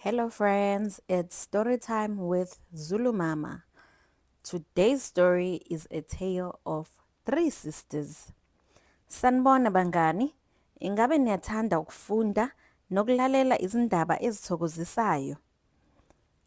Hello friends, it's story time with Zulu Mama. Today's story is a tale of three sisters. Sanibona bangani, ingabe niyathanda ukufunda nokulalela izindaba ezithokozisayo?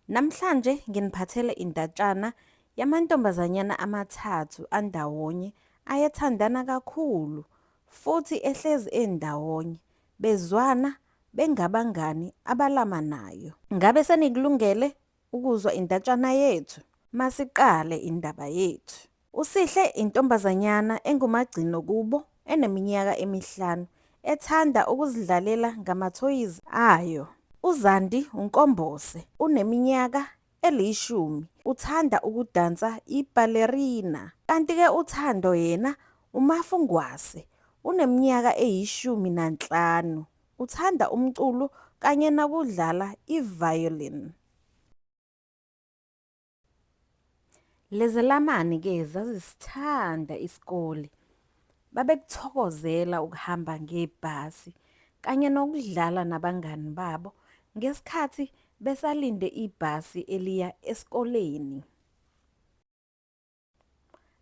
Namhlanje nginiphathele indatshana yamantombazanyana amathathu andawonye ayethandana kakhulu futhi ehlezi endawonye bezwana bengabangani abalamanayo. Ngabe senikulungele ukuzwa indatshana yethu? Masiqale indaba yethu. USihle intombazanyana engumagcino kubo eneminyaka emihlanu ethanda ukuzidlalela ngamathoyizi ayo. UZandi uNkombose uneminyaka elishumi uthanda ukudansa i-ballerina. Kanti-ke uThando yena umafungwase uneminyaka eyishumi nanhlanu uthanda umculo kanye nokudlala i-violin. Lezelamani-ke zazisithanda isikole. Babekuthokozela ukuhamba ngebhasi kanye nokudlala nabangani babo ngesikhathi besalinde ibhasi eliya esikoleni.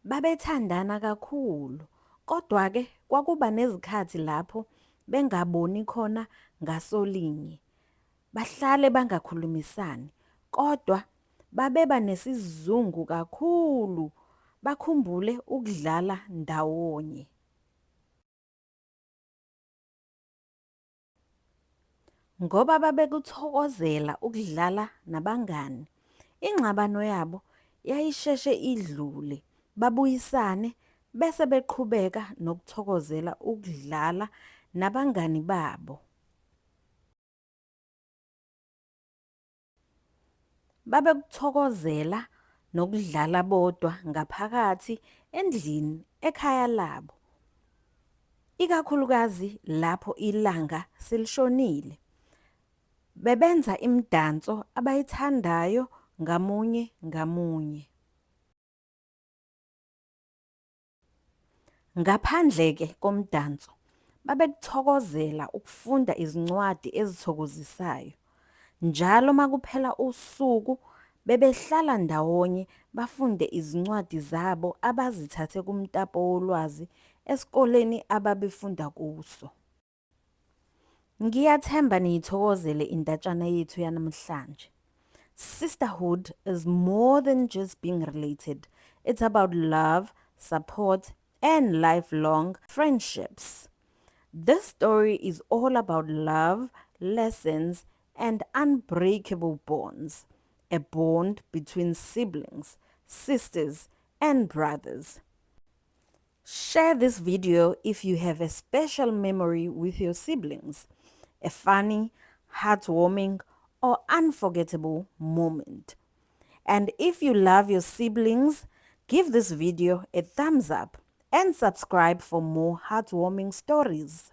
Babethandana kakhulu, kodwa-ke kwakuba nezikhathi lapho bengaboni khona ngasolinye, bahlale bangakhulumisani, kodwa babeba nesizungu kakhulu bakhumbule ukudlala ndawonye. Ngoba babekuthokozela ukudlala nabangani, ingxabano yabo yayisheshe idlule, babuyisane bese beqhubeka nokuthokozela ukudlala nabangani babo. Babekuthokozela nokudlala bodwa ngaphakathi endlini ekhaya labo, ikakhulukazi lapho ilanga selishonile. Bebenza imidanso abayithandayo ngamunye ngamunye. Ngaphandle-ke komdanso, babekuthokozela ukufunda izincwadi ezithokozisayo. Njalo makuphela usuku bebehlala ndawonye bafunde izincwadi zabo abazithathe kumtapo wolwazi esikoleni ababefunda kuso. Ngiyathemba niyithokozele indatshana yethu yanamhlanje. Sisterhood is more than just being related. It's about love, support, and lifelong friendships. This story is all about love, lessons, and unbreakable bonds. A bond between siblings, sisters, and brothers. Share this video if you have a special memory with your siblings, a funny, heartwarming, or unforgettable moment. And if you love your siblings, give this video a thumbs up and subscribe for more heartwarming stories.